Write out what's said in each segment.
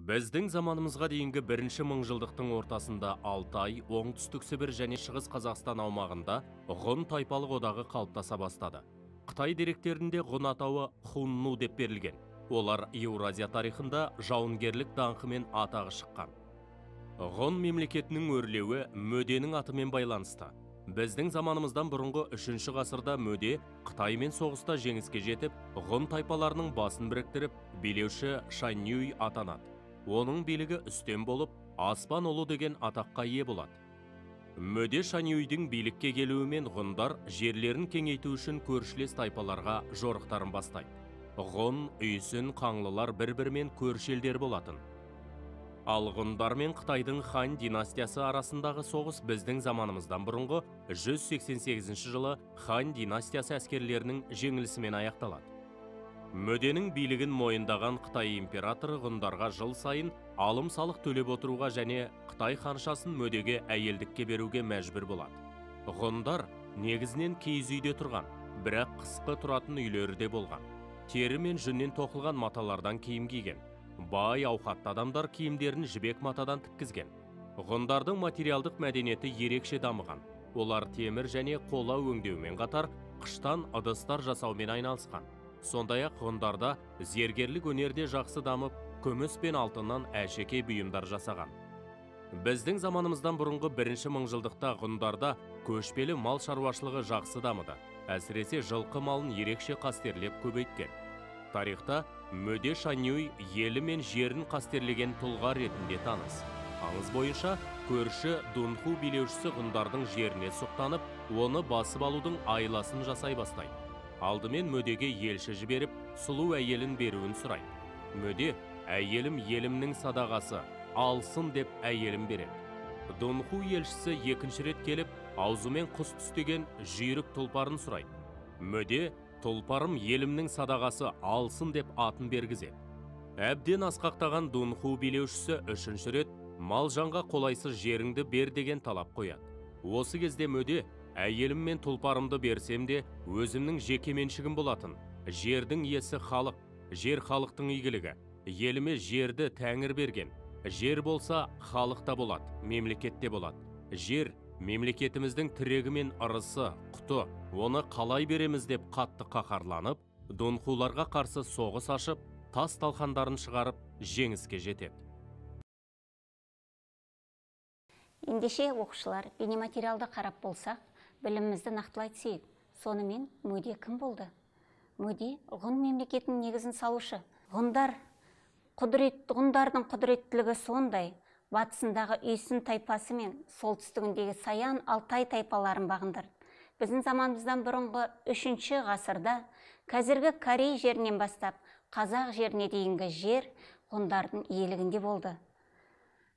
Біздің заманымызға дейінгі бірінші мыңжылдықтың ортасында Алтай, Оңтүстік Сібір және Шығыс Қазақстан аумағында Ғұн тайпалық одағы қалыптаса бастады. Қытай деректерінде Ғұн атауы Хунну деп берілген. Олар Еуразия тарихында жауынгерлік даңқымен атағы шыққан. Ғұн мемлекетінің өрлеуі Мөденің атымен байланысты. Біздің заманымыздан бұрынғы 3 ғасырда Мөде Қытаймен соғыста жеңіске жетіп, Ғұн тайпаларының басын біріктіріп, билеуші Шаньюй атанады. Оның билігі үстем болып, Аспан ұлы деген атаққа ие болады. Мөде Шаньюйдің билікке келуімен ғұндар жерлерін кеңейту үшін көршілес тайпаларға жорықтарын бастайды. Ғұн, Үйсін, Қаңлылар бір-бірімен көрші елдер болатын. Ал ғұндар мен Қытайдың Хань династиясы арасындағы соғыс біздің заманымыздан бұрынғы 188 жылы Хань династиясы әскерлерінің жеңілісімен аяқталады. Мөденің билігін мойындаған Қытай императоры ғұндарға жыл сайын алым салық төлеп отыруға және Қытай ханшасын Мөдеге әйелдікке беруге мәжбүр болады. Ғұндар негізінен киіз үйде тұрған, бірақ қысқы тұратын үйлері де болған. Тері мен жүннен тоқылған маталардан киім киген. Бай ауқатты адамдар киімдерін жібек матадан тіккізген. Ғұндардың материалдық мәдениеті ерекше дамыған. Олар темір және қола өңдеумен қатар қыштан ыдыстар жасаумен айналысқан. Сондай-ақ ғұндарда зергерлік өнерде жақсы дамып, күміс пен алтыннан әшекей бұйымдар жасаған. Біздің заманымыздан бұрынғы бірінші мыңжылдықта ғұндарда көшпелі мал шаруашылығы жақсы дамыды. Әсіресе жылқы малын ерекше қастерлеп көбейткен. Тарихта Мөде Шаньюй елі мен жерін қастерлеген тұлға ретінде таныс. Аңыз бойынша көрші Дунху билеушісі ғұндардың жеріне сұқтанып, оны басып алудың айласын жасай бастайды. Алдымен Мөдеге елші жіберіп, сұлу әйелін беруін сұрайды. Мөде, әйелім елімнің садағасы, алсын деп әйелін береді. Дунху елшісі екінші рет келіп, аузымен құс түстеген жүйрік тұлпарын сұрайды. Мөде, тұлпарым елімнің садағасы, алсын деп атын бергізеді. Әбден асқақтаған Дунху билеушісі үшінші рет мал жанға қолайсыз жеріңді бер деген талап қояды. Осы кезде Мөде, әйелім мен тұлпарымды берсем де өзімнің жеке меншігім болатын. Жердің иесі халық, жер халықтың игілігі. Еліме жерді тәңір берген. Жер болса халық та болады, мемлекет те болады. Жер мемлекетіміздің тірегі мен ырысы, құты, оны қалай береміз деп қатты қаһарланып, Дунхуларға қарсы соғыс ашып, тас талқандарын шығарып, жеңіске жетеді. Ендеше оқушылар, бейнематериалды қарап болсақ, білімімізді нақтылай түсейік. Сонымен Мөде кім болды? Мөде ғұн мемлекетінің негізін салушы. Ғұндардың құдіреттілігі сондай, батысындағы Үйсін тайпасы мен солтүстігіндегі Саян Алтай тайпаларын бағындырды. Біздің заманымыздан бұрынғы 3 ғасырда қазіргі Корей жерінен бастап қазақ жеріне дейінгі жер ғұндардың иелігінде болды.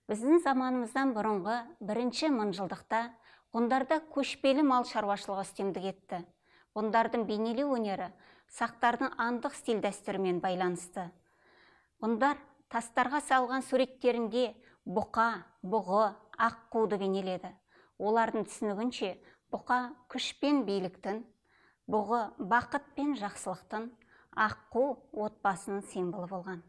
Біздің заманымыздан бұрынғы 1 мыңжылдықта ғұндарда көшпелі мал шаруашылығы үстемдік етті. Ғұндардың бейнелеу өнері сақтардың андық стиль дәстүрімен байланысты. Ғұндар тастарға салған суреттерінде бұқа, бұғы, аққуды бейнеледі. Олардың түсінігінше бұқа күш пен биліктің, бұғы бақыт пен жақсылықтың, аққу отбасының символы болған.